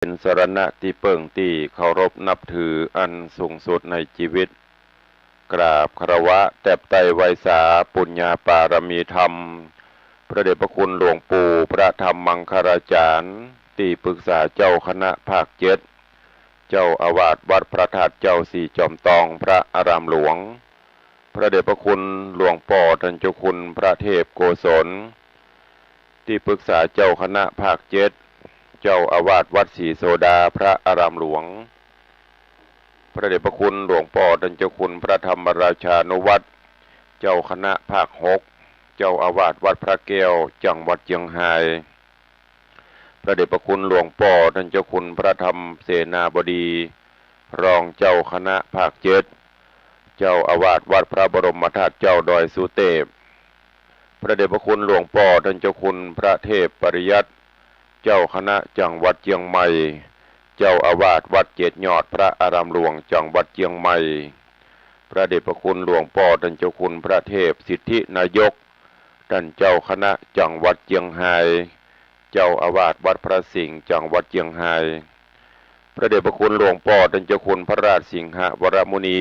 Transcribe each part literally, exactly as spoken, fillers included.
เป็นสรณะตี้เปิ้งตี้เคารพนับถืออันสูงสุดในจีวิต กราบคารวะแตบไตรไหว้สาปุญญาปารมีธรรม พระเดชพระคุณหลวงปู่พระธรรมมังคลาจารย์ ตี้ปรึกษาเจ้าคณะภาคเจ็ด เจ้าอาวาสวัดพระธาตุเจ้าสี่จอมตอง พระอารามหลวง พระเดชพระคุณหลวงป้อต้านเจ้าคุณพระเทพโกศล ตี้ปรึกษาเจ้าคณะภาคเจ็ด เจ้าอาวาสวัดศรีโสดา พระอารามหลวง พระเดชพระคุณหลวงป้อต้านเจ้าคุณพระธรรมราชานุวัฒน์ เจ้าคณะภาคหก เจ้าอาวาสวัดพระแก้ว จังหวัดเจียงฮาย พระเดชพระคุณหลวงป้อต้านเจ้าคุณพระธรรมเสนาบดี รองเจ้าคณะภาคเจ็ด เจ้าอาวาสวัดพระบรมธาตุเจ้าดอยสุเตพ พระเดชพระคุณหลวงป้อต้านเจ้าคุณพระเทพปริยัติ เจ้าคณะจังหวัดเจียงใหม่ เจ้าอาวาสวัดเจ็ดยอด พระอารามหลวง จังหวัดเจียงใหม่ พระเดชพระคุณหลวงป้อต้านเจ้าคุณพระเทพสิทธินายก ต้านเจ้าคณะจังหวัดเจียงฮาย เจ้าอาวาสวัดพระสิงห์ จังหวัดเจียงฮาย พระเดชพระคุณหลวงป้อต้านเจ้าคุณพระราชสิงหวรมุนี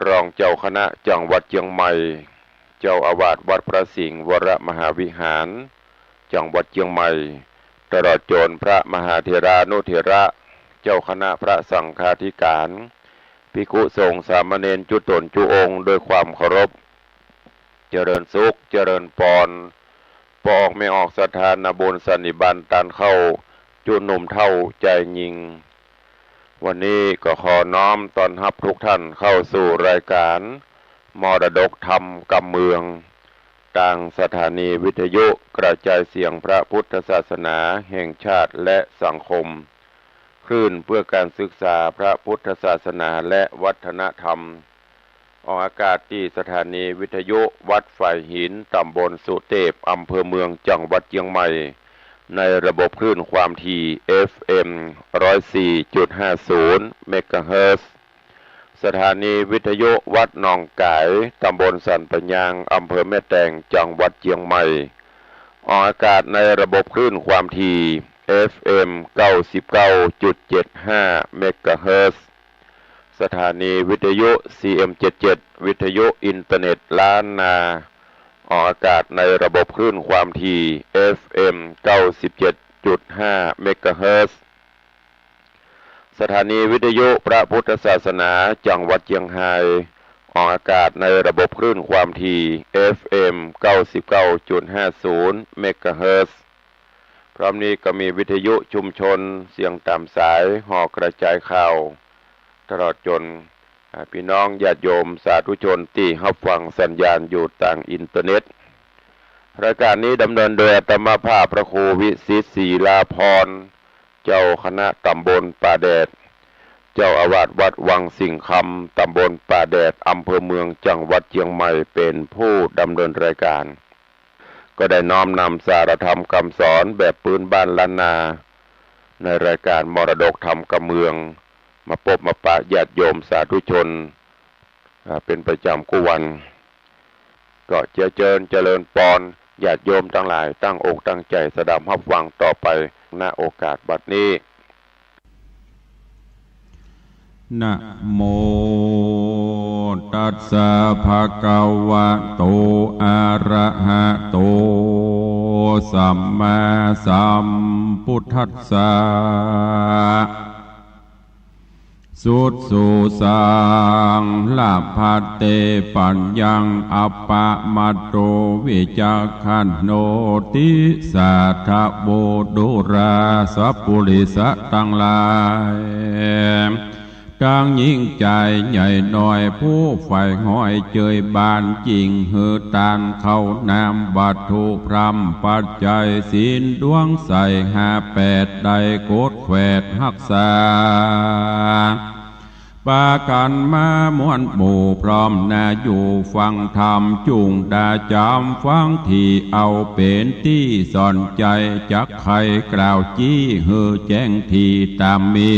รองเจ้าคณะจังหวัดเจียงใหม่ เจ้าอาวาสวัดพระสิงห์วรมหาวิหาร จังหวัดเจียงใหม่ ตลอดจ๋นพระมหาเถรานุเถระ เจ้าคณะพระสังฆาธิการ ภิกขุสงฆ์สามเณรจุ๊ต๋นจุ๊องค์ ด้วยความเคารพ เจริญสุข เจริญปอน ป้อออกแม่ออกศรัทธานาบุญสันนิบาตต้านเข้า จุ๊หนุ่มเฒ่าจายญิง วันนี้ก็ขอน้อมต้อนฮับทุกท่านเข้าสู่รายการมรดกธรรมกำเมือง ตางสถานีวิทยุกระจายเสียงพระพุทธศาสนาแห่งชาติและสังคม คลื่นเพื่อการศึกษาพระพุทธศาสนาและวัฒนธรรม ออกอากาศตี้สถานีวิทยุวัดฝายหิน ตำบลสุเตพ อำเภอเมือง จังหวัดเจียงใหม่ ในระบบคลื่นความถี่ เอฟเอ็ม ร้อยสี่จุดห้าศูนย์ เมกะเฮิรตซ์ สถานีวิทยุวัดหนองก๋าย ตำบลสันป่ายาง อำเภอแม่แตง จังหวัดเจียงใหม่ ออกอากาศในระบบคลื่นความถี่ เอฟเอ็ม เก้าสิบเก้าจุดเจ็ดห้า เมกะเฮิรตซ์ สถานีวิทยุ ซีเอ็มเจ็ดเจ็ด วิทยุอินเทอร์เน็ตล้านนา ออกอากาศในระบบคลื่นความถี่ เอฟเอ็ม เก้าสิบเจ็ดจุดห้า เมกะเฮิรตซ์ สถานีวิทยุพระพุทธศาสนาจังหวัดเจียงฮาย ออกอากาศในระบบคลื่นความถี่ เอฟเอ็ม เก้าสิบเก้าจุดห้าศูนย์ เมกะเฮิรตซ์ พร้อมนี้ก็มีวิทยุชุมชนเสียงต๋ามสาย หอกระจายข่าว ตลอดจ๋น อ่า ปี้น้องญาติโยมสาธุชนตี้ฮับฟังสัญญาณอยู่ตางอินเทอร์เน็ต รายการนี้ดำเนินโดยอาตมาภาพพระครูวิสิทธิ์ ศิลาภรณ์ เจ้าคณะตำบลป่าแดด เจ้าอาวาสวัดวังสิงห์คำ ตำบลป่าแดด อำเภอเมือง จังหวัดเจียงใหม่ เป๋นผู้ดำเนินรายการ ก็ได้น้อมนำสารธรรมกำสอนแบบปื้นบ้านล้านนา ในรายการมรดกธรรมกำเมือง มาปบมาปะญาติโยมสาธุชน อ่า เป๋นประจ๋ำกู้วัน ก็เจียเจิญเจริญปอน ญาติโยมตังหลายตั้งอกตั้งใจ๋สดับฮับฟังต่อไป ณ โอกาสบัดนี้ นะโม ตัสสะ ภะคะวะโต อะระหะโต สัมมาสัมพุทธัสสะ สุดสูสัง ละภัตเต ปัญญัง อัปปะมัตโต วิจักขันโน ติสาทะโว ดูราสะปุริสะตังหลาย ตังญิงจายใหญ่น้อย ผู้ใฝ่หอยเจยบาน จิ่งหื้อตานข้าวน้ำ วัตถุพร่ำปัจจัย ศีลดวงใสห้าแปด ได้กดแขวดฮักษา ปากั๋นมาม่วนหมู่พร้อมนาอยู่ฟังธรรม จุ่งดาจ๋ำฟังตี้เอาเป๋นตี้สอนใจ๋ จักไขกล่าวจี้หื้อแจ้งตี้ต๋ามมี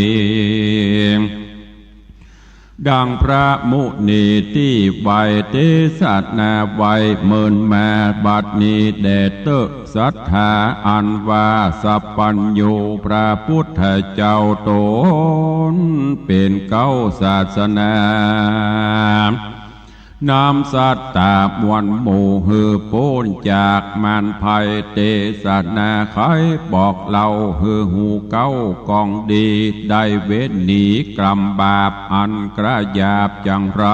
ดังพระมุนีตี้ไวเตสนาไวเมินมาบัดนี้แด่เต๊อะ ศรัทธาอันว่าสัพพัญญูพระพุทธเจ้าต๋นเป๋นเก๊าศาสนา นำสัตตามวลหมู่หื้อป๊นจากมารภัย เตสนาไขบอกเล่าหื้อฮู้เก๊ากองดี ได้เว้นหนีกรรมบาปอันกระหยาบจังไร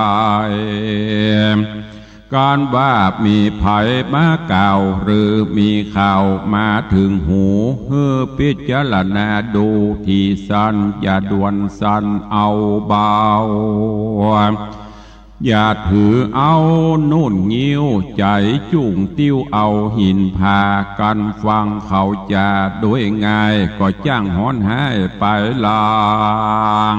การว่ามีใผมากล่าวหรือมีข่าวมาเถิงหู หื้อพิจารณาดูตี้สั้น อย่าด่วนสันเอาเบา อย่าถือเอานุ่นงิ้ว ใจ๋จุ่งติ้วเอาหินผา กั๋นฟังเขาจาโดยง่าย ก็จ้างฮ้อนฮ้ายไปลาง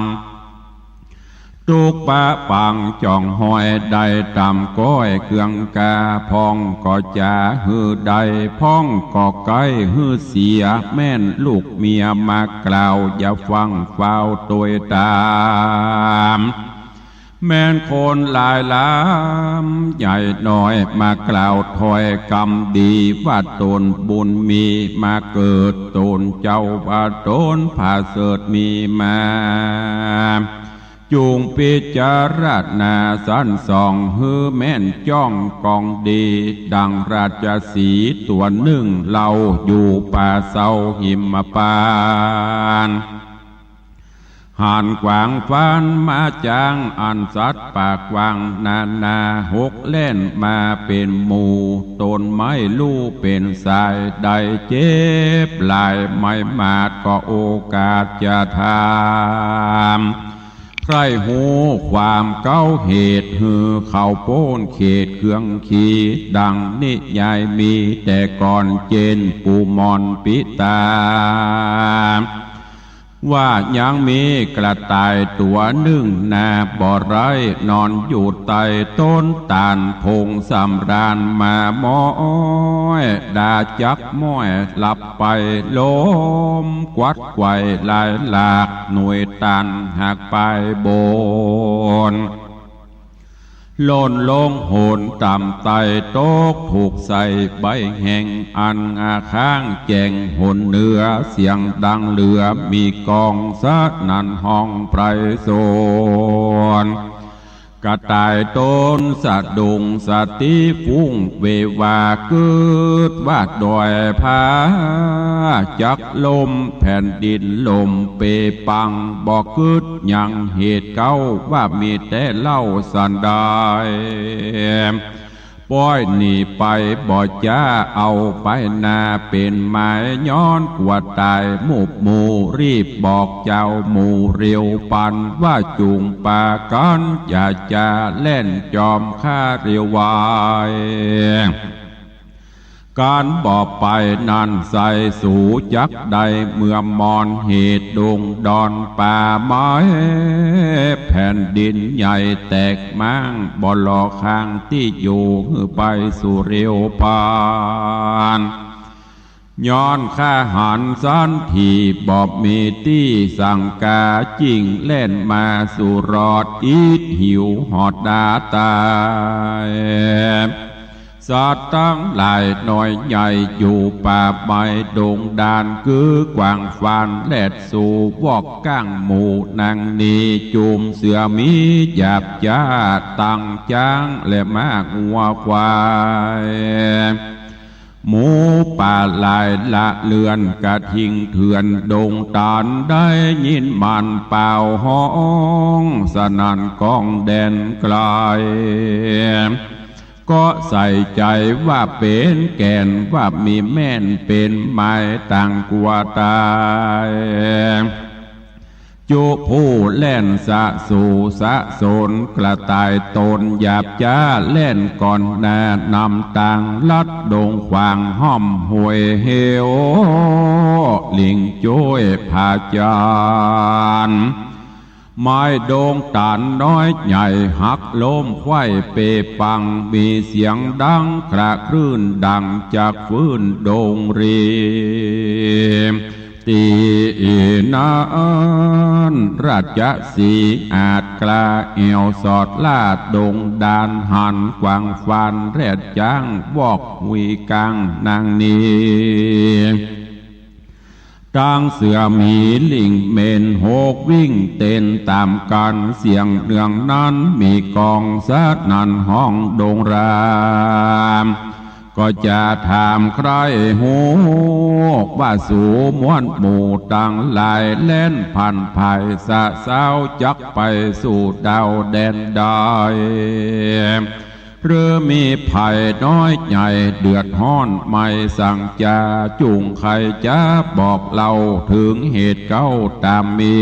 ตุ๊กปะปังจ่องฮอยได้ต๋ามก้อยเกืองกา พ่องก็จ๋าหื้อได้ พ่องก็ใก้หื้อเสีย แม่นลูกเมียมากล่าว อย่าฟังฟ้าวตวยต๋าม แม่นคนหลายหลามใหญ่น้อย มากล่าวถ้อยกำดี ว่าต๋นบุญมีมาเกิด ต๋นเจ้าว่าต๋นผาเสริฐมีมา จุ่งพิจารณาสันส่องหื้อแม่นจ้องกองดี ดังราชสีห์ตั๋วนึ่งเล่า อยู่ป่าเซาหิมปานต์ หันขวางฟันม้าจ๊าง อันสัตว์ป่ากว้างนานา หกแล่นมาเป๋นหมู่ ต๋นไม่ฮู้เป๋นสาย ได้เจ็บหลายไม้หมาด ก็โอกาสจะถาม ใคร่ฮู้ความเก๊าเหตุ หื้อเขาป๊นเขตเคืองขี ดังนิยายมีแต่ก่อน เจนปูมอนปิตา ว่ายังมีกระต่ายตั๋วนึ่งนา บ่ไร้นอนอยู่ใต้ต้นตาล พงสำราญมาม้อย ดาจักม้อยหลับไป ลมกวัดไกว่ลายหลาก หน่วยตาลหักปลายบน หล่นลงหนต่ำไต้ ตกถูกใส่ใบแห้ง อันอาข้างแจ้งหนเหนือ เสียงดังเหลือมีก้อง สนั่นฮ้องไพรสน กระต่ายต๋นสะดุ้ง สติฟุ้งเววา กึ๊ดว่าดอยผาจักล่ม แผ่นดินล่มเปปัง บ่กึ๊ดยังเหตุเก๊า ว่ามีแต่เล่าสันดาย ป้อยหนีไปบ่จ๊า เอาไปนาเป๋นหมาย ย้อนกั๋วต๋ายหมู่หมู่ รีบบอกเจ้าหมู่เร็วปัน ว่าจุ่งปากั๋น อย่าจะแล่นจอมข้าเร็วไว ก๋านบ่ไปนั้นใส่สูจักได้ เมื่อมอนเหตุดงดอนป่าไม้ แผ่นดินใหญ่แตกม้าง บ่หล่อข้างตี้อยู่ หื้อไปสู่เร็วปัน ย้อนข้าหันสันทีบ่มีตี้สังกา จิ่งแล่นมาสู่รอด อิดหิวหอดดาต๋าย สัตว์ตังหลายน้อยใหญ่ อยู่ป่าไม้ดงดาน กื้อกว้างฟานแลดสู่ วอกก้างหมู่นางนี้ จุ่มเสือหมีหยาบจ๊า ตังจ๊างและม้างัวควาย หมูป่าหลายละเลือน กระทิงเถื่อนดงต๋าน ได้ยินมันป่าวฮ้อง สนั่นก้องแดนไกล ก็ใส่ใจ๋ว่าเป๋นแก่น ว่ามีแม่นเป๋นหมาย ต่างกั๋วต๋าย จุผู้แล่นสะสู่สะสน กระต่ายต๋นหยาบจ๊าแล่นก่อนหน้านำตาง ลัดดงขวางห้อมห้วยเหว ลิงจ้วยผาจาน ไม้ดงต๋านน้อยใหญ่หักล้มไขว้เปปัง มีเสียงดังคระคลื่นดังจากฟืนดงรี ตี้นั้น ราชสีห์อาจกล้าแอ่วสอดล่าดงดาน หันกวางฟานแรดจ๊าง วอกหุยกางนางนี้ ตึงเสือหมีลิงเหม็นหกวิ่งเต้นต๋ามกั๋น เสียงเนืองนั้นมีก้องสนั่นห้องดงราม ก็จะถามใคร่ฮู้ ว่าสูมวลหมู่ตังหลาย แล่นผ่านผายสะเซ้า จักไปสู่ดาวแดนใด หรือมีภัยน้อยใหญ่เดือดฮ้อน ไม่สังจา จุ่งใค่จะบอกเล่า เถิงเหตุเก๊าต๋ามมี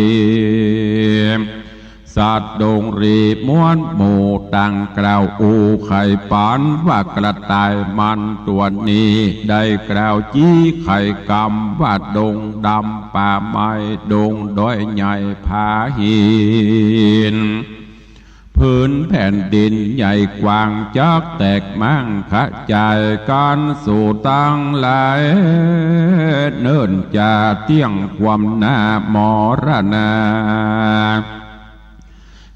สัตว์ดงรีมวลหมู่ตังกล่าวอู้ไขปัน ว่ากระต่ายมันตั๋วนี้ ได้กล่าวจี้ไขกำ ว่าดงดำป่าไม้ ดงดอยใหญ่ผาหิน ผืนแผ่นดินใหญ่กว้าง จักแตกม้างขจายกั๋น สูตังหลายเนิ่นจะเตี้ยงความหน้ามรณา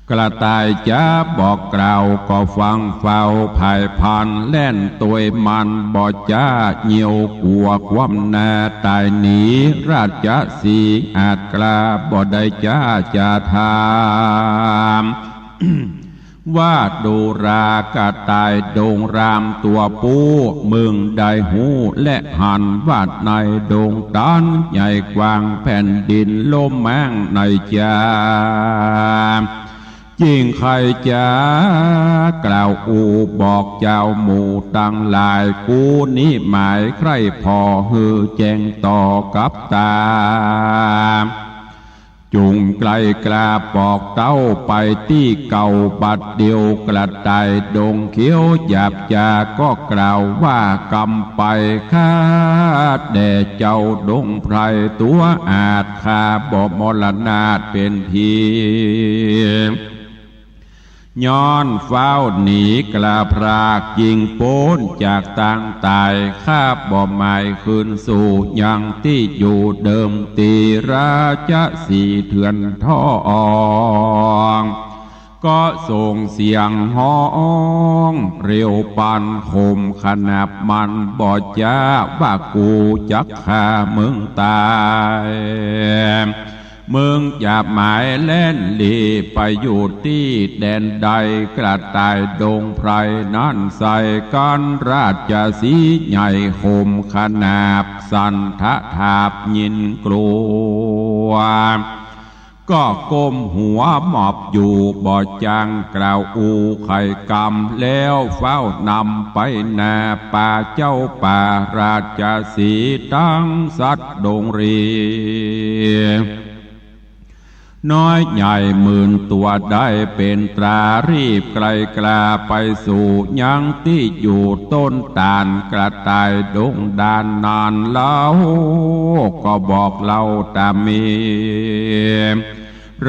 กระต่ายจะบอกกล่าว ก็ฟังเฝ้าผายพลัน แล่นตวยมันบ่จ๊า เยียวกั๋วความหน้าต๋ายหนี ราชสีห์อาจกล้า บ่ได้จ๊าจะถาม ว่าดูรากระต่ายดงรามตั๋วปู้ มึงได้ฮู้และหัน ว่าในดงตันใหญ่กว้าง แผ่นดินล้มม้างในจา จิ่งใค่จะกล่าวอู้บอกเจ้าหมู่ตังหลาย กูนี้หมายใคร่ผ่อ หื้อแจ้งต่อกับต๋า จุ่งใคร่กล้าบอกเต้าไปตี้เก่า บัดเดี่ยวกระต่ายดงเขียวหยาบจ๋า ก็กล่าวว่ากำไป ข้าแด่เจ้าดงไพรตั๋วอาจ ข้าบ่มรณาทเป็นผี ย้อนฟ้าวหนีกล้าพราก จิ่งป๊นจากตางต๋าย ข้าบ่หมายคืนสู่ยังตี้อยู่เดิม ตี้ราชสีห์เถื่อนทอง ก็ส่งเสียงฮ้องเร็วปัน ขมขนาบมันบ่จ๊า ว่ากูจักฆ่ามึงต๋าย มึงจะหมายแล่นหลีไปอยู่ตี้แดนใด กระต่ายดงไพรนั้นใส่กั๋น ราชสีห์ใหญ่ขมขนาบ สั่นทะทาบยินกลัว ก็ก้มหัวหมอบอยู่บ่จ้างกล่าวอู้ไขกำ แล้วฟ้าวนำไปหน้าป่าเจ้าป่าราชสีห์ตังสัตว์ดงรี น้อยใหญ่หมื่นตั๋วได้เป๋นตรา รีบไกลกล้าไปสู่ยังตี้อยู่ต้นตาล กระต่ายดงดานนั้นเล่า ก็บอกเล่าต๋ามมี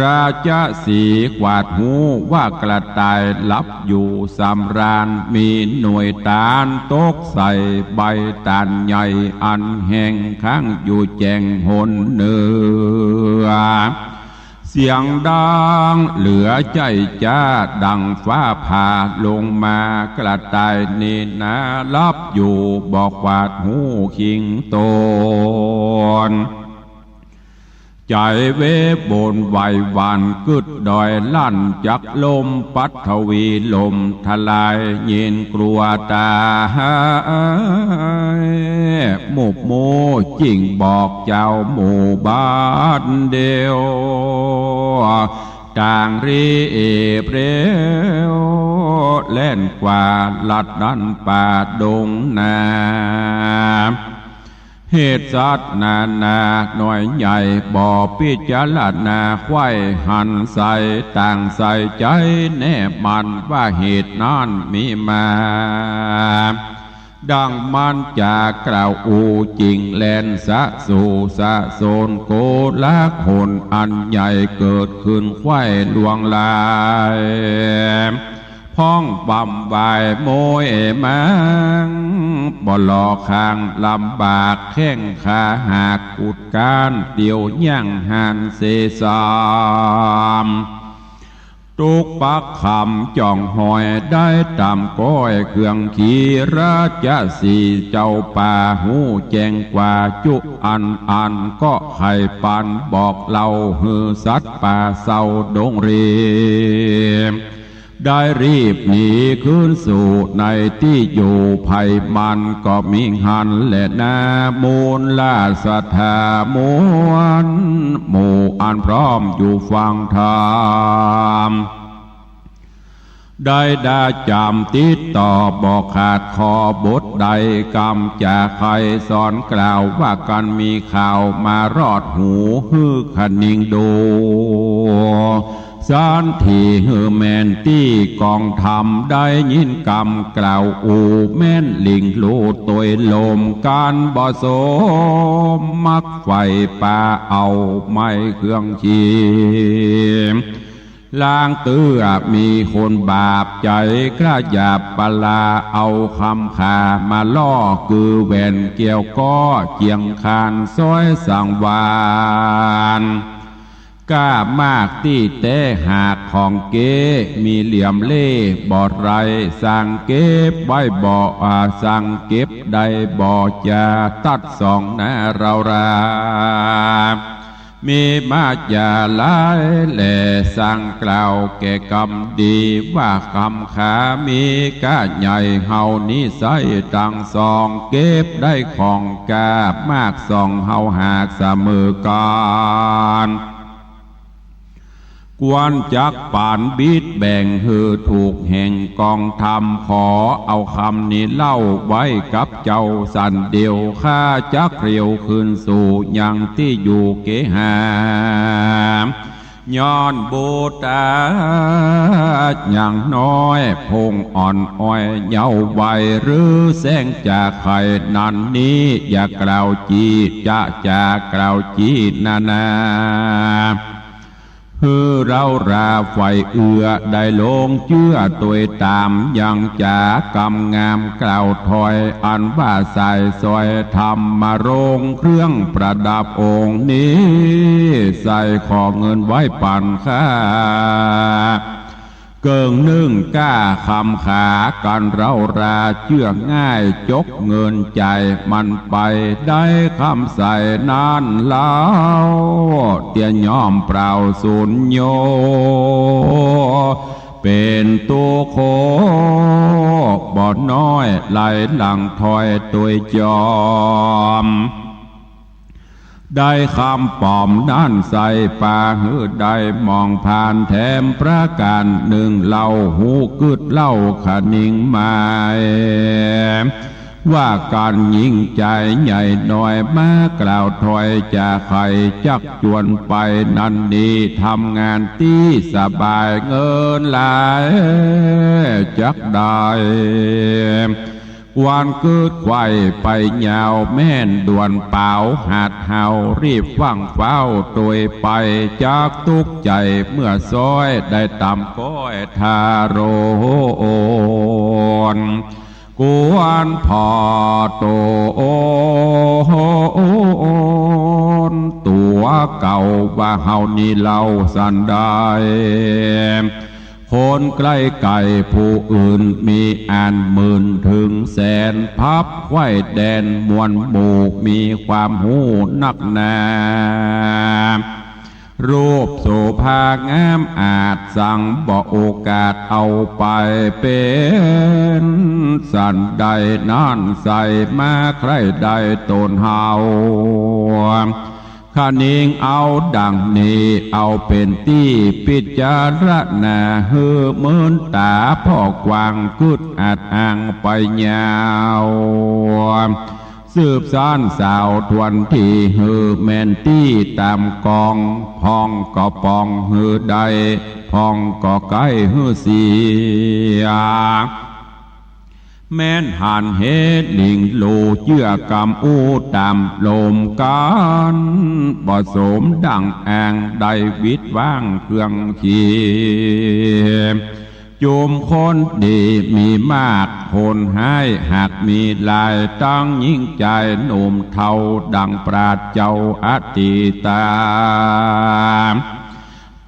ราชสีห์ขวาดฮู้ว่ากระต่ายหลับอยู่สำราญ มีหน่วยตาลตกใส่ใบตาลใหญ่ อันแห้งค้างอยู่แจ่งหนเหนือ เสียงดังเหลือใจ้จ๊าดังฟ้าผ่าลงมา กระต่ายนี่นาหลับอยู่บ่ขวาดฮู้คิงต๋น ใจ๋เวบนไหวหวั่นกึ๊ดดอยลั่นจักล้ม ปัทวีล่มทลายยินกลัวต๋าย หมู่หมู่จิ่งบอกเจ้าหมู่บัดเดี่ยว ต่างรีบเร็ว แล่นกว่าลัดนั้นป่าดงนา เหตุสัตว์นานาน้อยใหญ่บ่พิจารณาไขว้หันใส่ ต่างใส่ใจ๋แน่มั่นว่าเหตุนั้นมีมา ดังมันจะกล่าวอู้จิ่งแล่นสะสู่สะโสนโกลาหลอันใหญ่เกิดขึ้นไขว้ลวงลาย พ่องบำวายโมยมัง บ่หล่อข้างลำบาก แข้งขาหักกุดก้าน เตียวย่างหันเสสาม ตุ๊กปักคำจ่องหอย ได้ต๋ามก้อยเครื่องขี่ ราชสีห์เจ้าป่า ฮู้แจ้งกว่าจุอันอัน ก็ใค่ปันบอกเล่า หื้อสัตว์ป่าเศร้าดงเร ได้รีบหนีคืนสู่ในตี้อยู่ ไผมันก็มีหั้นแลนา มูลราชธามวล หมู่อันพร้อมอยู่ฟังธรรม ได้ดาจ๋ำติดต่อบ่ขาด ขอบทใดกำจ๋าใค่ สอนกล่าวว่ากั๋น มีข่าวมารอดหู หื้อขะนิงดู สันทีหื้อแม่นตี้กองธรรม ได้ยินกำกล่าวอู้ แม่นหลิงลู่ตวยลม กั๋นบ่สมมักใฝ่ ปาเอาไม้เครื่องขี่ ลางเตื้อมีคนบาปใจ๋ กล้าหยาบปลา เอาคำขามาล่อ กือแหวนแก้วก็เจียงคาน ซ้อยสังวาล ก้ามากตี้แต๊หากของเก๊ มีเหลี่ยมเล่ห์บ่ไร สั่งเก็บไว้บ่ อ่า สั่งเก็บได้บ่จา ตัดสองหน้าเรารา มีมาจาหลายแหล่ สั่งกล่าวแก่กำดี ว่ากำขามีก้าใหญ่ เฮานี้ใส้ตังสอง เก็บได้ของก้ามากสอง เฮาหากเสมอกั๋น ควรจักปันบิดแบ่งหื้อถูกแห่งกองธรรม ขอเอากำนี้เล่าไว้กับเจ้าสันเดียว ข้าจักเรียวคืนสู่ยังตี้อยู่เกหา ย้อนบุตตายังน้อย พงอ่อนอ้อยเยาว์วัย หรือแสงจากไข่นั้นนี้ อย่ากล่าวจี้ จะ จะกล่าวจี้นานา หื้อเร้าราใฝ่เอื้อ ได้ลงเจื้อตวยต๋าม ยังจ๋ากำงามกล่าวถ้อย อันว่าสายสร้อยธรรมรงค์ เครื่องประดับองค์นี้ ใส่ขอเงินไว้ปันข้า เกิ่งนึ่งก้าคำขา กั๋นเร้าราเจื้อง่าย จกเงินจ่ายมันไป ได้กำใสนั้นเล่า เตียย่อมเปล่าสูญโย เป๋นตุ๊กข์โขบ่น้อย ไหลหลั่งถ้อยตวยจอม ได้กำป๋อมนั้นใส่ปา หื้อได้มองผ่านแถมประก๋านนึ่ง เล่าฮู้กึ๊ดเล่าขะนิงหมาย ว่ากั๋นญิงใจ๋ใหญ่น้อย มากล่าวถ้อยจะไขจักจวนไป นั้นนี้ทำงานตี้สบาย เงินหลายจักได้ ควรกึ๊ดไขว่ไปยาว แม่นด่วนเป๋าหัดเฮา รีบฟั่งฟ้าวตวยไป จักตุ๊กข์ใจ๋เมื่อซ้อย ได้ต๋ามก้อยทารน ควรผ่อตน ตั๋วเก่าว่าเฮานี้เล่าสันใด คนใกล้ไก๋ผู้อื่นมีอันหมื่นเถิงแสน พับไขว่แดนมวลหมู่ มีความฮู้นักหนา รูปโสภางามอาจ สังบ่โอกาสเอาไปเป๋น สันใดนั้นใส่มาใคร่ได้ตนเฮา ขะนิงเอาดังนี้ เอาเป๋นตี้พิจารณา หื้อเมินต๋าผ่อกว้าง กึ๊ดอัดอ้างไปยาว สืบสานสาวทวนที หื้อแม่นตี้ต๋ามกอง พ่องก็ป่องหื้อได้ พ่องก็ใก้หื้อเสีย แม่นหันเหตุหลิงลู่ เจื้อกำอู้ต๋ามลมกั๋น บ่สมดั่งอ้าง ได้วิดว้างเครื่องขี่ จุมคนดีมีมาก คนฮ้ายหากมีหลาย ตังญิงจายหนุ่มเฒ่า ดังปราชญ์เจ้าอตีตา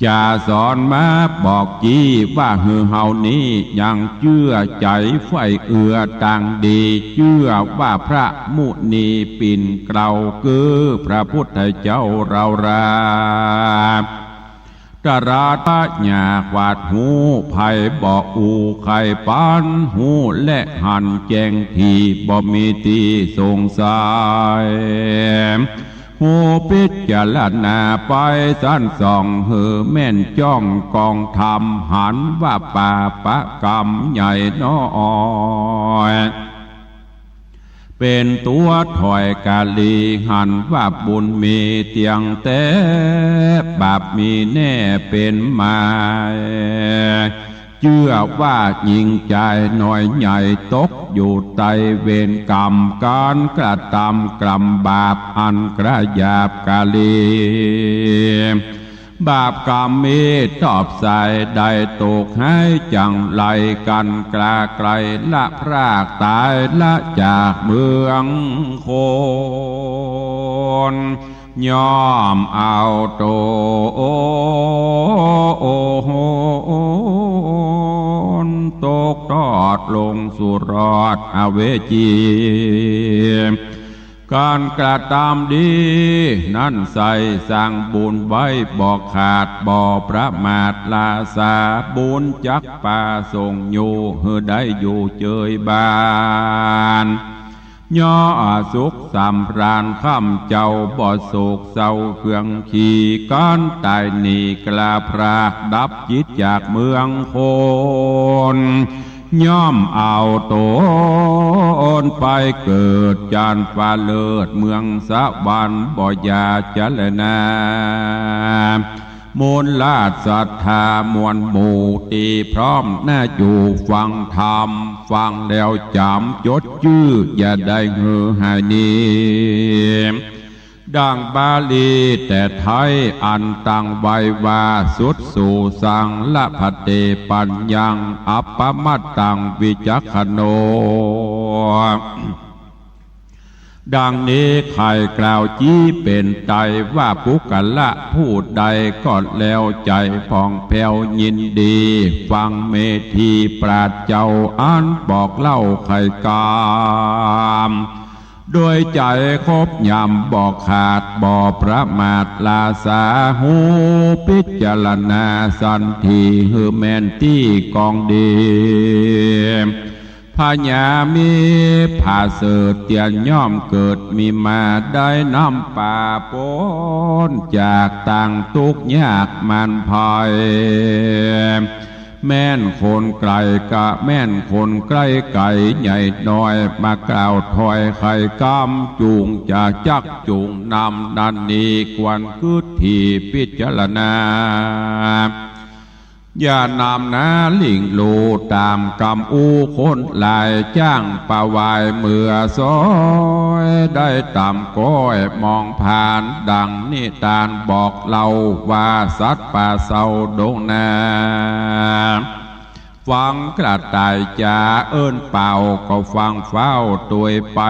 จะสอนมาบอกจี้ ว่าหื้อเฮานี้ยังเจื้อใจ๋ใฝ่เอื้อตางดี เจื้อว่าพระมุนีปิ่นเกล้า คือพระพุทธเจ้าเฮารา ตรัสว่าอย่าขวาดฮู้ ใผบ่อู้ใค่ปันฮู้ และหันแจ้งถี่ บ่มีตี้สงสัย ฮู้พิจารณาไปสันส่อง หื้อแม่นจ้องกองธรรม หันว่าปาปะกรรมใหญ่น้อย เป๋นตั๋วถอยกาลี หันว่าบุญมีเตี้ยงแต๊ บาปมีแน่เป๋นหมาย เจื้อว่าญิงจายน้อยใหญ่ ตกอยู่ใต้เวรกรรม ก๋านกระตำกรรมบาป อันกระหยาบกาลี บาปกรรมมีตอบสาย ได้ตกฮ้ายจังไร กั๋นกล้าใกล้ละพรากต๋าย ละจากเมืองคน ย่อมเอาต๋นตกตอดลงสู่รอดอเวจี ก๋านกระตำดีนั้นใส่ สร้างบุญไว้บ่ขาด บ่ประมาทลาสา บุญจักปาส่งอยู่ หื้อได้อยู่เจยบาน ย่อสุขสำราญค่ำเจ้า บ่โศกเศร้าเคืองขี้ ก๋านต๋ายหนีกล้าพราก ดับจิตจากเมืองคน ย่อมเอาต๋นไปเกิดจานฟ้าเลิศเมืองสวรรค์ บ่อย่าจะแลนา มวลราชศรัทธามวลหมู่ตี้พร้อมหน้าอยู่ฟังธรรม ฟังแล้วจ๋ำจดจื้อ อย่าได้หื้อหายหนี ดังบาลีแต่ไทยอันตั้งไว้ว่า สุตสูสัง ละภันเต ปัญญัง อัปปมัตตัง วิจักขโณ ดังนี้ใค่กล่าวจี้เป๋นไตรว่า บุคคละผู้ใดก็แล้วใจ๋ผ่องแผ้วยินดี ฟังเมธีปราชญ์เจ้าอันบอกเล่าไขกรรม โดยใจ๋ครบยำบ่ขาดบ่ประมาทลาสา ฮู้พิจารณาสันที หื้อแม่นตี้กองดี พญามีผาเสริฐเตียนย่อมเกิดมีมา ได้นำปาป๊นจากตางตุ๊กข์ยากหมั้นภัย แม่นคนไก๋กะแม่นคนใก้ไก๋ใหญ่น้อย มากล่าวถ้อยไขกรรม จุ่งจะจักจุ่งนำนั้นนี้ ควรกึ๊ดถี่พิจารณา อย่านำนาลิ่งลู่ต๋ามกำอู้คนหลาย จ้างปะวายเมือซ้อย ได้ต๋ามก้อยมองผ่าน ดังนิตานบอกเล่าว่า สัตว์ป่าเศร้าดงนา ฟังกระต่ายจ๋าเอิ้นเป่า ก็ฟังฟ้าวตวยไป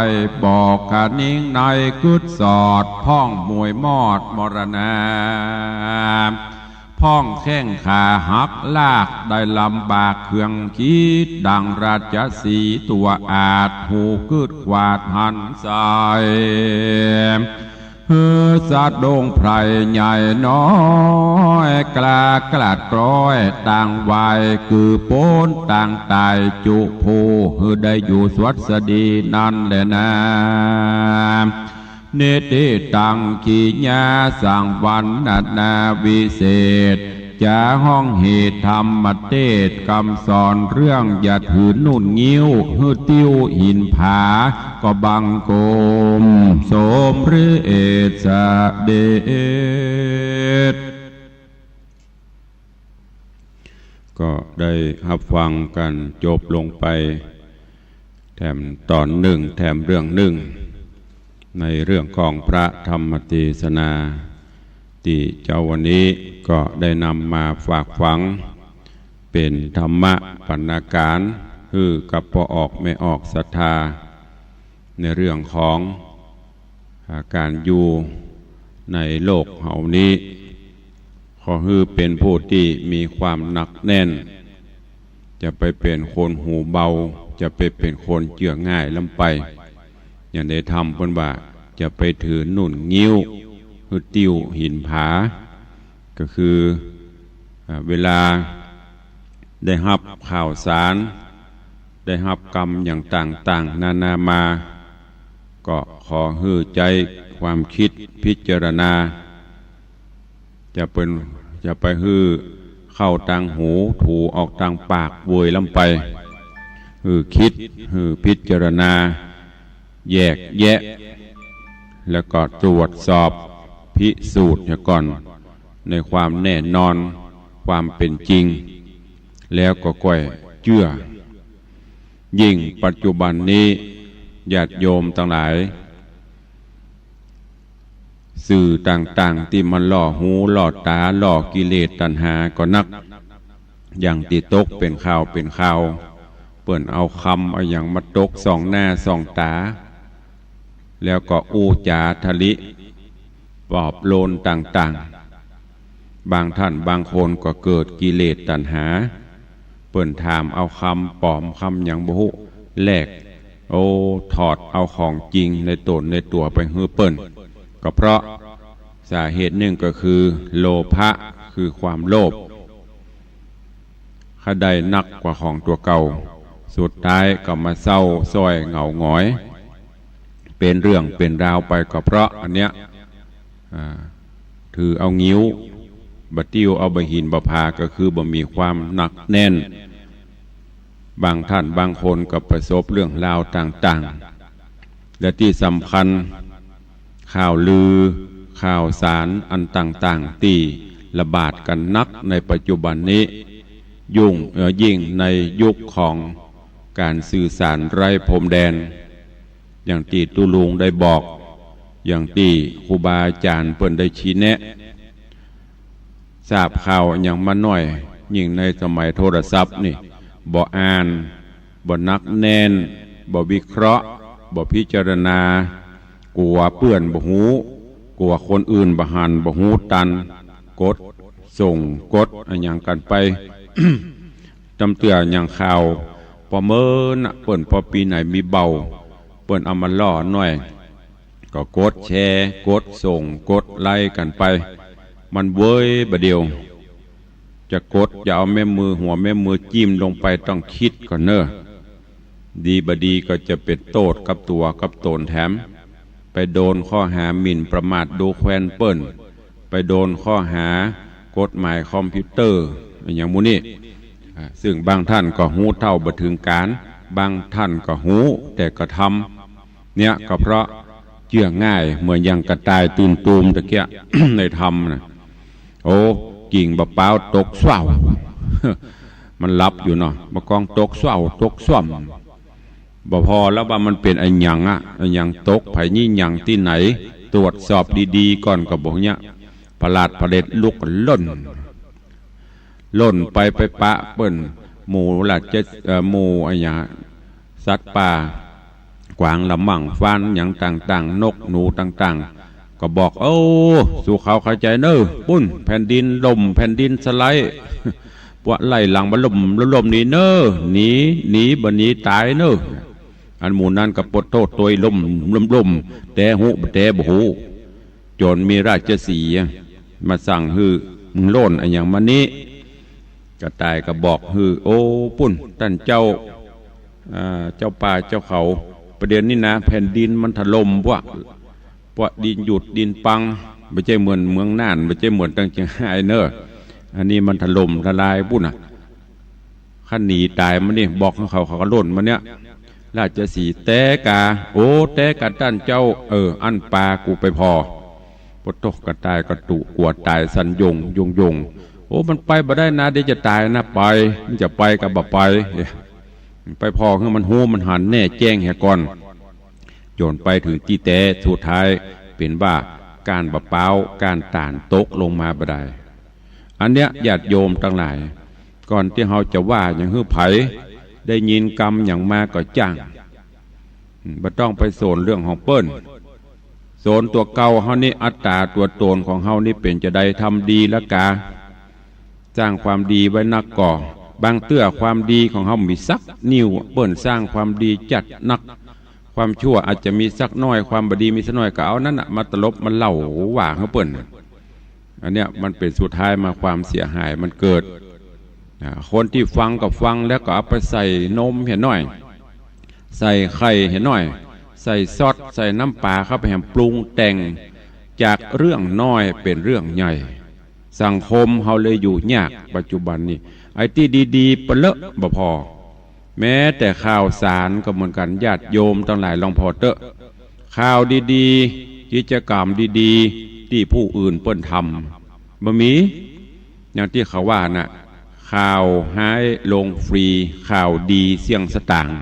บอกขะนิงในกึ๊ดสอด พ่องมวยมอดมรณา พ่องแข้งขาหักลาก ได้ลำบากเครื่องขีด ดังราชสีห์ตั๋วอาช ฮู้กึ๊ดขวาดหันใส่ หื้อสัตว์ดงไพร่ใหญ่น้อย กล้ากลัดกล้อยตางวาย กือป๊นตางต๋ายจุผู้ หื้อได้อยู่สวัสดีนั้นแลนา นิติตัง กิริยาสังวรรณนาวิเศษ จะฮ้องเหตุธรรมเตสน์ กำสอนเรื่องอย่าถือนุ่นงิ้ว หื้อติ้วหินผา ก็บังคมสมเร็จเสด็จ ก็ได้ฮับฟังกั๋นจบลงไป แถมต๋อนนึ่ง แถมเรื่องนึ่ง ในเรื่องของพระธรรมเตสนา ตี้เจ๊าวันนี้ก็ได้นำมาฝากฝัง เป๋นธรรมะบรรณาการ หื้อกับป้อออกแม่ออกศรัทธา ในเรื่องของ อ่า ก๋านอยู่ในโลกเฮานี้ ขอหื้อเป๋นผู้ตี้มีความหนักแน่น จะไปเป๋นคนหูเบา จะไปเป๋นคนเจื้อง่ายล้ำไป อย่างในธรรมเปิ้นว่า จะไปถือนุ่นงิ้ว หื้อติ้วหินผา ก็คือ อ่า เวลาได้ฮับข่าวสาร ได้ฮับกำอย่างต่างๆ นานามา ก็ขอหื้อใจ๊ความกึ๊ดพิจารณา จะเป๋น จะไปหื้อเข้าตางหู ถูออกตางปากเวยล้ำไป หื้อกึ๊ด หื้อพิจารณา แยกแยะ แล้วก็ตรวจสอบพิสูจน์เหียก่อน ในความแน่นอน ความเป๋นจริง แล้วก็ก้อยเจื้อ ยิ่งปัจจุบันนี้ ญาติโยมตังหลาย สื่อต่างๆ ตี้มันล่อหูล่อต๋า ล่อกิเลสตัณหาก็นัก อย่างตี้ตกเป๋นข่าวเป๋นข่าว เปิ้นเอากำเอาหยังมาตกส่องหน้าส่องต๋า แล้วก็อู้จ๋าทะลิปลอบโลนต่างๆ บางท่านบางคนก็เกิดกิเลสตัณหา เปิ้นถามเอากำป๋อมกำหยังบ่ฮู้ แลก โอ้ ถอดเอาของจริงในต๋นในตั๋วไปหื้อเปิ้น ก็เพราะสาเหตุนึ่งก็คือโลภะ คือความโลภ ใค่ได้นักกว่าของตั๋วเก่า สุดท้ายก็มาเศร้าส้อยเหงาหงอย เป๋นเรื่องเป๋นราวไป ก็เพราะอันเนี้ย อ่า ถือเอางิ้ว บ่าติ้วเอาบ่าหินบ่าผา ก็คือบ่มีความหนักแน่น บางท่านบางคนก็ประสบเรื่องราวต่างๆ และตี้สำคัญ ข่าวลือ ข่าวสารอันต่างๆ ตี้ระบาดกั๋นนักในปัจจุบันนี้ ยุ่ง เอ่อ ยิ่งในยุคของก๋านสื่อสารไร้พรมแดน อย่างตี้ตุ๊ลุงได้บอก อย่างตี้ครูบาอาจ๋ารย์เปิ้นได้ชี้แนะ ทราบข่าวหยังมาน้อย ยิ่งในสมัยโทรศัพท์นี่ บ่อ่าน บ่หนักแน่น บ่วิเคราะห์ บ่พิจารณา กั๋วเปื้อนบ่ฮู้ กั๋วคนอื่นบ่หันบ่ฮู้ตัน กดส่ง กดอะหยังกั๋นไป ตำเตื้ออย่างข่าว ปอเมินน่ะ เปิ้นปอปี๋ไหนมีเบา เปิ้นเอามาล่อหน้อย ก็กดแชร์ กดส่ง กดไลก์กั๋นไป มันเวยบ่าเดี่ยว จะกด จะเอาแม่มือ หัวแม่มือจิ้มลงไป ต้องกึ๊ดก่อนเน่อ ดีบ่าดีก็จะเป๋นโต้ษกับตั๋วกับต๋นแถม ไปโดนข้อหาหมิ่นประมาทดูแควนเปิ้น ไปโดนข้อหากฎหมายคอมพิวเตอร์ อะหยังหมู่นี้ อ่า ซึ่งบางท่านก็ฮู้เท่าบ่เถิงก๋าน บางท่านก็ฮู้แต่กระทำ เนี่ยก็เพราะเจื้อง่าย เหมือนอย่างกระต่ายตื่นตูมตะเกียะ ในธรรมน่ะ โอ้ กิ่งบ่าป๊าวตกส้วว มันหลับอยู่เนาะ บ่ากองตกส้วว ตกส้วม บ่ปอแล้วว่ามันเป๋นอะหยังอะ อะหยังตก ใผยี่หยังตี้ไหน ตรวจสอบดีๆ ก่อนก็บ่าเยียะ ผลาดผลิตลุกล่น ล่นไปไปปะเปิ้น หมู่ราช เอ่อ หมู่อะหยัง สัตว์ป่า กวางละมั่ง ฟานหยังต่างๆ นกหนูต่างๆ ก็บอก โอ้ สู้เขาเข้าใจ๋เน่อ ปุ้น แผ่นดินล่ม แผ่นดินสไลด์ ปวกไล่หลังมาล่ม ล่มหนีเน่อ หนี หนี บ่หนีต๋ายเน่อ อันหมู่นั้นก็ปวดโต้ษตวย ล่ม ล่ม ล่ม แต่ฮู้ แต่บ่ฮู้ จ๋นมีราชสีห์อะ มาสั่งหื้อ มึงล่นอะหยังมานี้ กระต่ายก็บอกหื้อ โอ้ ปุ้น ต้านเจ้า อ่า เจ้าป่าเจ้าเขา ประเดี๋ยวนี้นะ แผ่นดินมันถล่มปวก ปวกดินหยุดดินปัง บ่ใจ้เหมือนเมืองน่าน บ่ใจ้เหมือนตังเจียงฮายเน่อ อันนี้มันถล่มทลายปุ้นน่ะ คันหนีต๋ายมานี่ บอกหื้อเขา เขาก็ล่นมาเนี่ย ราชสีห์แต๊ก๋า โอ้ แต๊ก๋าต้านเจ้า เออ อั้นปากูไปผ่อ ปะโต๊ะ กระต่ายก็ตุ๊กั๋วต๋ายสั่นโยง โยง โยง โอ้ มันไปบ่ได้นะ เดี๋ยวจะต๋ายนะ ไป มันจะไปก็บ่ไป ไปผ่อหื้อมันฮู้มันหันแน่แจ้งเหียก่อน จ๋นไปเถิงตี้แต๊ สุดท้ายเป๋นว่าก้านบ่าป๊าว ก้านต๋าลตกลงมาบ่ดาย อันเนี้ยญาติโยมตังหลาย ก่อนตี้เฮาจะว่าหยังหื้อใผ ได้ยินกำหยังมาก็จ้าง อืม บ่ต้องไปสนเรื่องของเปิ้น สนตั๋วเก่าเฮานี่ อัตต๋าตั๋วต๋นของเฮานี่เป๋นจาใด ทำดีละกา สร้างความดีไว้นักก่อ บางเตื้อความดีของเฮาบ่มีสักนิ้ว เปิ้นสร้างความดีจัดนัก ความชั่วอาจจะมีสักน้อย ความบ่ดีมีสักน้อย ก็เอานั้นน่ะมาตลบมาเล่าว่าหื้อเปิ้นน่ะ อันเนี้ยมันเป๋นสุดท้ายมาความเสียหายมันเกิด อ่า คนตี้ฟังก็ฟังแล้วก็เอาไปใส่นมเหียหน้อย ใส่ไข่เหียหน้อย ใส่ซอส ใส่น้ำปลาเข้าไปแหมปรุงแต่ง จากเรื่องน้อยเป๋นเรื่องใหญ่ สังคมเฮาเลยอยู่ยากปัจจุบันนี้ ไอ้ตี้ดีๆ ปะเลอะบ่พอ แม้แต่ข่าวสารก็เหมือนกั๋น ญาติโยมตังหลายลองผ่อเต๊อะ ข่าวดีๆ กิจกรรมดีๆ ตี้ผู้อื่นเปิ้นทำ บ่มี อย่างตี้เขาว่าน่ะ ข่าวฮ้ายลงฟรี ข่าวดีเสี้ยงสตางค์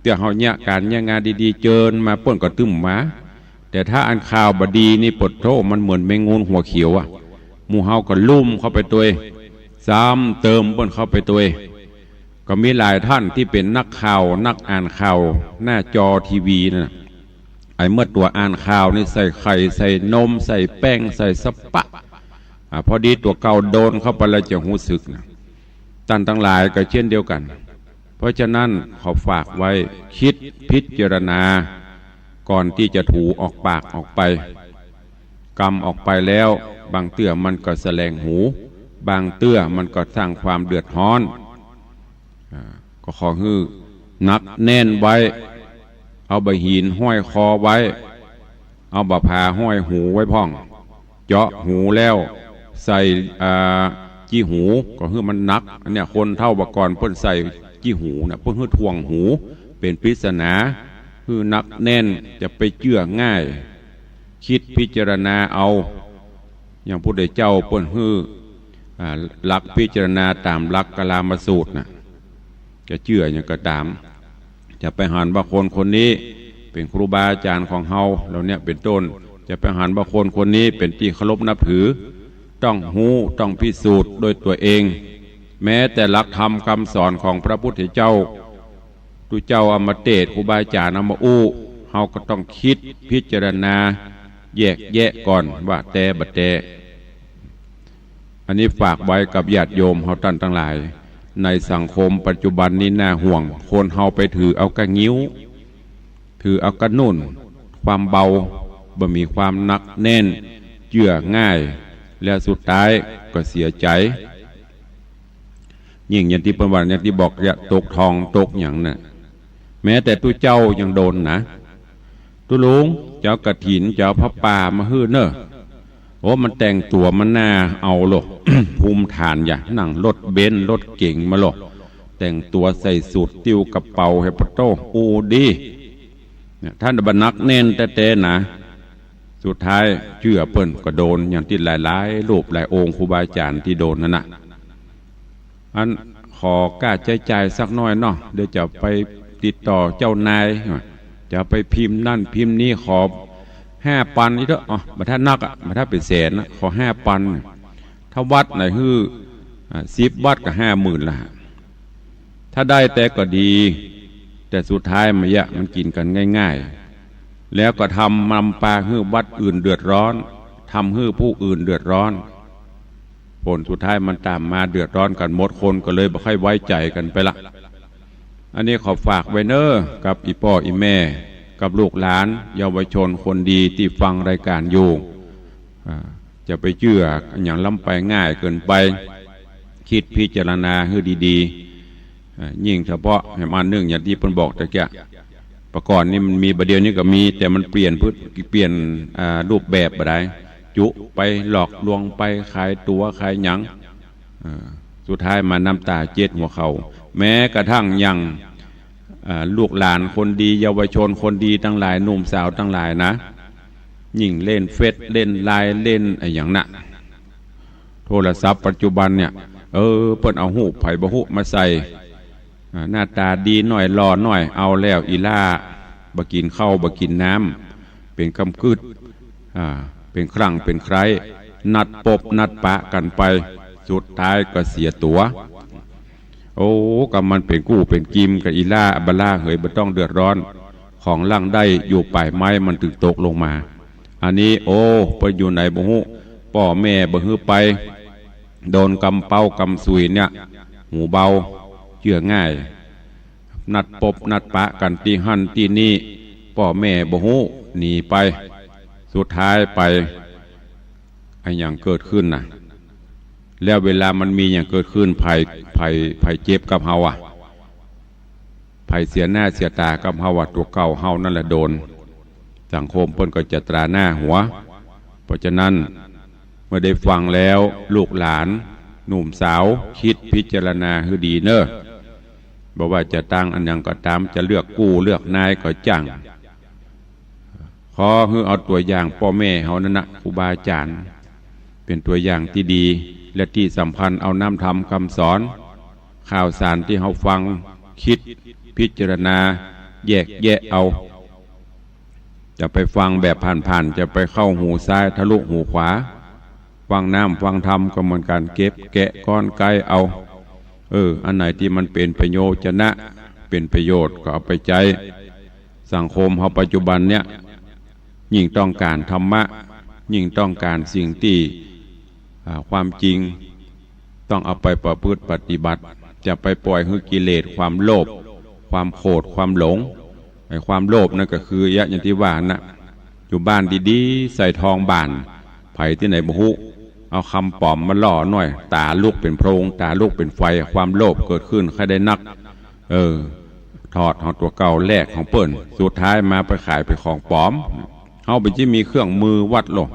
เตื้อเฮาเยียะก๋านเยียะงานดีๆ เจิญมาเปิ้นก็ตึ้มมา แต่ถ้าอันข่าวบ่ดีนี่ ปะโธ่ มันเหมือนแมงงูหัวเขียวอะ หมู่เฮาก็ลุ่มเข้าไปตวย ซ้ำเติมเปิ้นเข้าไปตวย ก็มีหลายท่านตี้เป๋นนักข่าว นักอ่านข่าว หน้าจอทีวีนั่นน่ะ ไอ้เมื่อตั๋วอ่านข่าวนี่ใส่ไข่ ใส่นม ใส่แป้ง ใส่สะปะ อ่า พอดีตั๋วเก่าโดนเข้าไปแล้วจะฮู้สึกนะ ต้านตังหลายก็เช่นเดียวกั๋น เพราะฉะนั้นขอฝากไว้ กึ๊ดพิจารณา ก่อนตี้จะถูออกปากออกไป กำออกไปแล้ว บางเตื้อมันก็แสลงหู บางเตื้อมันก็สร้างความเดือดฮ้อน อ่า ก็ขอหื้อหนักแน่นไว้ เอาบ่าหินห้อยคอไว้ เอาบ่าผาห้อยหูไว้พ่อง เจาะหูแล้วใส่ อ่า จี้หู ก็หื้อมันหนัก อันเนี้ยคนเฒ่าบ่าก่อนเปิ้นใส่จี้หูน่ะ เปิ้นหื้อถ่วงหู เป๋นปริศนา หื้อหนักแน่น จะไปเจื้อง่าย กึ๊ดพิจารณาเอา อย่างพุทธเจ้าเปิ้นหื้อ อ่า หลักพิจารณาต๋ามหลักกาลามสูตรน่ะ จะเจื้อหยังก็ต๋าม จะไปหันว่าคนคนนี้เป๋นครูบาอาจ๋ารย์ของเฮา เหล่าเนี้ยเป๋นต้น จะไปหันว่าคนคนนี้เป๋นตี้เคารพนับถือ ต้องฮู้ ต้องพิสูจน์ด้วยตั๋วเอง แม้แต่หลักธรรมกำสอนของพระพุทธเจ้า ตุ๊เจ้าเอามาเตศน์ ครูบาอาจ๋ารย์เอามาอู้ เฮาก็ต้องกึ๊ดพิจารณา แยกแยะก่อนว่าแต๊บ่แต๊ อันนี้ฝากไว้กับญาติโยมเฮาต้านตังหลาย ในสังคมปัจจุบันนี้น่าห่วง คนเฮาไปถือเอาก้างิ้ว ถือเอาก้านุ่น ความเบา บ่มีความหนักแน่น เจื้อง่าย แล้วสุดท้ายก็เสียใจ๋ ยิ่งอย่างตี้เปิ้นว่า อย่างตี้บอก จะตกทองตกหยังน่ะ แม้แต่ตุ๊เจ้ายังโดนนะ ตุ๊ลุง จะเอากฐิน จะเอาผ้าป่ามาหื้อเน่อ โอ้ มันแต่งตั๋วมันน่าเอาโล ภูมิฐานอย่า นั่งรถเบนซ์รถเก๋งมาโล แต่งตั๋วใส่สูท ติ้วกระเป๋า เฮปะโต้ อู้ดี เนี่ย ถ้าบ่หนักแน่นแต๊ๆ นะ สุดท้ายเจื้อเปิ้นก็โดน อย่างตี้หลายๆ รูปหลายองค์ครูบาอาจ๋ารย์ตี้โดนนั่นน่ะ อันขอก้าใจ๊จ่ายสักหน้อยเนาะ เดี๋ยวจะไปติดต่อเจ้านาย จะไปพิมพ์นั่นพิมพ์นี่ ขอห้าปันอีกเต๊อะ อ๋อ บ่ถ้านักอะ บ่ถ้าเป๋นแสนนะ ขอห้าปัน ถ้าวัดไหนหื้อ อ่า สิบวัดก็ห้าหมื่นละ ถ้าได้แต่ก็ดี แต่สุดท้ายมายะ มันกิ๋นกั๋นง่ายๆ แล้วก็ทำนำปาหื้อวัดอื่นเดือดร้อน ทำหื้อผู้อื่นเดือดร้อน ผลสุดท้ายมันต๋ามมาเดือดร้อนกั๋นหมด คนก็เลยบ่ค่อยไว้ใจ๋กั๋นไปละ อันนี้ขอฝากไว้เน่อ กับอี่ป้ออี่แม่ กับลูกหลาน เยาวชนคนดีตี้ฟังรายก๋านอยู่ อ่า จะไปเจื้อหยังล้ำไปง่ายเกินไป กึ๊ดพิจารณาหื้อดีๆ อ่า ยิ่งเฉพาะแหมอันนึ่ง อย่างตี้เปิ้นบอกตะเกียะ ปะก่อนนี่มันมี บ่าเดี่ยวนี้ก็มี แต่มันเปลี่ยนพฤติ เปลี่ยน อ่า รูปแบบบ่ได้ จุไปหลอกลวงไป ขายตั๋วขายหยัง อ่า สุดท้ายมาน้ำต๋าเจ็ดหัวเข่า แม้กระทั่งอย่าง อ่า ลูกหลานคนดี เยาวชนคนดีตังหลาย หนุ่มสาวตังหลายนะ ยิ่งเล่นเฟซ เล่นไลน์ เล่นอะหยังน่ะ โทรศัพท์ปัจจุบันเนี่ย เออ เปิ้นเอาฮูปใผบ่ฮู้มาใส่ อ่า หน้าต๋าดีหน้อย หล่อหน้อย เอาแล้วอี่ล่า บ่กิ๋นข้าว บ่กิ๋นน้ำ เป๋นกำกึ๊ด อ่า เป๋นครั้งเป๋นใคร้ นัดปบนัดปะกั๋นไป สุดท้ายก็เสียตั๋ว โอ้ ก็มันเป๋นกู้เป๋นกิมกั๋นอี้ล้า บ่าล้าเหย บ่ต้องเดือดร้อน ของหลังได้อยู่ป๋ายไม้มันตึงตกลงมา อันนี้ โอ้ เปิ้นอยู่ไหนบ่ฮู้ ป้อแม่บ่หื้อไป โดนกำเป๊ากำสุยเนี่ย หูเบา เจื้อง่าย นัดปบนัดปะกั๋นตี้หั้นตี้นี่ ป้อแม่บ่ฮู้ หนีไป สุดท้ายไป อะหยังเกิดขึ้นน่ะ แล้วเวลามันมีหยังเกิดขึ้น ใผ ใผ ใผเจ็บกับเฮาอะ ใผเสียหน้าเสียต๋ากับเฮาอะ ตั๋วเก่าเฮานั่นแหละโดน สังคมเปิ้นก็จะตราหน้าหัว เพราะฉะนั้น เมื่อได้ฟังแล้ว ลูกหลาน หนุ่มสาว กึ๊ดพิจารณาหื้อดีเน่อ บ่ว่าจะตั้งอะหยังก็ต๋าม จะเลือกกู้เลือกนายก็จ้าง ขอหื้อเอาตั๋วอย่างป้อแม่เฮานั่นนะ ครูบาอาจ๋ารย์ เป๋นตั๋วอย่างตี้ดี และตี้สำคัญเอาน้ำธรรมกำสอน ข่าวสารตี้เฮาฟัง กึ๊ดพิจารณา แยกแยะเอา จะไปฟังแบบผ่านๆ จะไปเข้าหูซ้ายทะลุหูขวา ฟังน้ำฟังธรรมก็เหมือนกั๋น เก็บแกะก้อนไกเอา เออ อันไหนตี้มันเป๋นประโยชน์จะนะ เป๋นประโยชน์ก็เอาไปใจ๊ สังคมเฮาปัจจุบันเนี่ย ยิ่งต้องก๋านธรรมะ ยิ่งต้องก๋านสิ่งตี้ อ่า ความจริง ต้องเอาไปประพฤติปฏิบัติ จะไปปล่อยหื้อกิเลส ความโลภ ความโขด ความหลง ไอ้ความโลภนั่นก็คือ ยะ อย่างตี้ว่านะ อยู่บ้านดีๆ ใส่ทองบ้าน ใผตี้ไหนบ่ฮู้ เอาคำป๋อมมาล่อหน่อย ต๋าลุกเป๋นโพลง ต๋าลุกเป๋นไฟ ความโลภเกิดขึ้น ใค่ได้นัก เออ ถอดของตั๋วเก่า แลกของเปิ้น สุดท้ายมาไปขายเป๋นของป๋อม เฮาเป๋นตี้มีเครื่องมือวัดโลก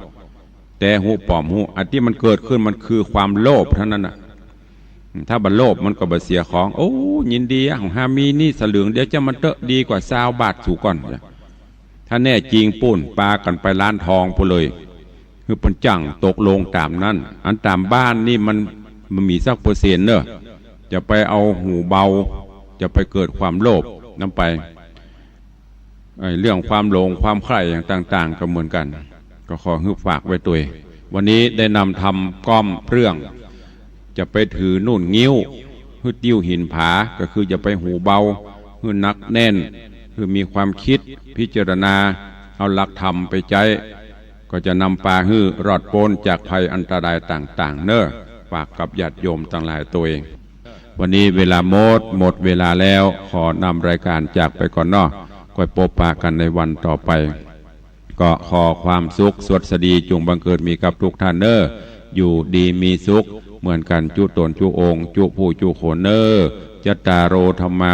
แต่ฮู้ป๋อมฮู้ อันตี้มันเกิดขึ้นมันคือความโลภเท่านั้นน่ะ ถ้าบ่โลภมันก็บ่เสียของ โอ้ ยินดีอะ ของฮามีนี่สลึงเดียวจะมันเต๊อะ ดีกว่าซาวบาทสูก่อน ถ้าแน่จริงปู้น ปากั๋นไปร้านทองปู้นเลย คือเปิ้นจ้างตกลงต๋ามนั้น อันต๋ามบ้านนี่มัน มันมีสักเปอร์เซ็นต์เน่อ จะไปเอาหูเบา จะไปเกิดความโลภนำไป ไอ้เรื่องความหลงความใคร่อย่างต่างๆ ก็เหมือนกั๋น ก็ขอหื้อฝากไว้ตวย วันนี้ได้นำธรรมก้อมเรื่อง จะไปถือนุ่นงิ้ว หื้อติ้วหินผา ก็คือจะไปหูเบา หื้อหนักแน่น หื้อมีความกึ๊ดพิจารณา เอาหลักธรรมไปใจ๊ ก็จะนำปาหื้อรอดป๊นจากภัยอันตรายต่างๆ เน่อ ฝากกับญาติโยมตังหลายตวย วันนี้เวลาหมด หมดเวลาแล้ว ขอนำรายการจากไปก่อนเนาะ ก้อยปบปะกั๋นในวันต่อไป ก็ขอความสุขสวัสดีจุ่งบังเกิดมีกับทุกท่านเน่อ อยู่ดีมีสุขเหมือนกั๋นจุ๊ต๋นจุ๊องค์ จุ๊ผู้จุ๊คนเน่อ จัตตาโร ธัมมา